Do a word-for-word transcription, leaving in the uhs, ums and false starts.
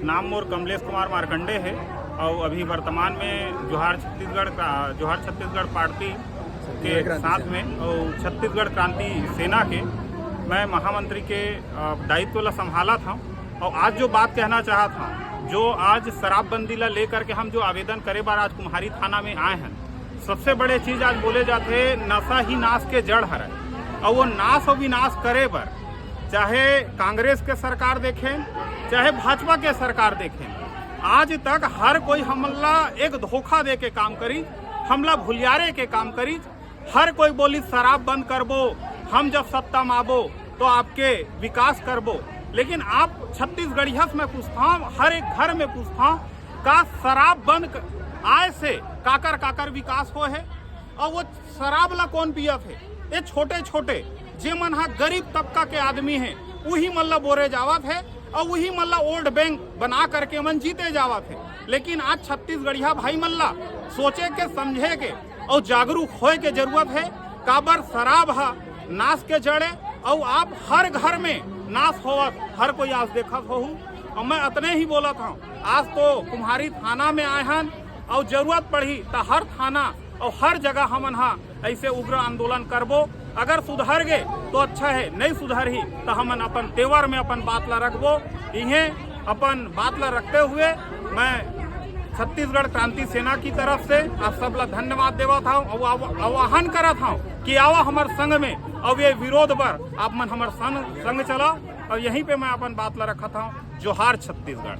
नाम मोर कमलेश कुमार मार्कंडे हे और अभी वर्तमान में जोहार छत्तीसगढ़ का, जोहार छत्तीसगढ़ पार्टी के साथ में और छत्तीसगढ़ क्रांति सेना के मैं महामंत्री के, अ, दायित्व ला संभालत हूँ। और आज जो बात कहना चाहत हूँ, जो आज शराबबंदी ला लेकर के हम जो आवेदन करे बर आज कुम्हारी थाना में आए हैं, सबसे बड़े चीज आज बोले जाते, नशा ही नाश के जड़ हरे। और वो नाश और विनाश करे बर चाहे कांग्रेस के सरकार देखें, चाहे भाजपा के सरकार देखें, आज तक हर कोई हमला एक धोखा दे के काम करी, हमला भुलियारे के काम करी। हर कोई बोली शराब बंद करबो, हम जब सत्ता में आबो तो आपके विकास करबो। लेकिन आप छत्तीसगढ़िया से मैं पूछता हूँ, हर एक घर में पूछता हूँ, का शराब बंद क-, आए से काकर काकर विकास हो है? और वो शराब ला कौन पियत है? ये छोटे छोटे जे मन हा गरीब तबका के आदमी है, उही मन ला बोरे जावत है और उही मन ला वोट बैंक बना करके मन जीते जावत है। लेकिन आज छत्तीसगढ़िया भाई मन ला सोचे के, समझे के और जागरूक होए के जरूरत है। काबर शराब हा नाश के जड़ ए और आप हर घर में नाश होवत हर कोई आज देखत होहू। और मैं अतने ही बोलत हूँ, आज तो कुम्हारी थाना में आए हन और जरूरत पड़ही तो हर थाना और हर जगह हमन हा ऐसे उग्र आंदोलन करबो। अगर सुधर गे तो अच्छा है, नहीं सुधरही तो हमन अपन तेवर में अपन बात ला रखबो। इहें अपन बात ला रखते हुए मैं छत्तीसगढ़ क्रांति सेना की तरफ से आप सब ला धन्यवाद देवत हूँ और आव-, आह्वान करत हूँ कि आवा हमर संग में और ये विरोध पर आप मन हमर संग, संग चला। और यहीं पे मैं अपन बात ला रखत हूँ। जोहार छत्तीसगढ़।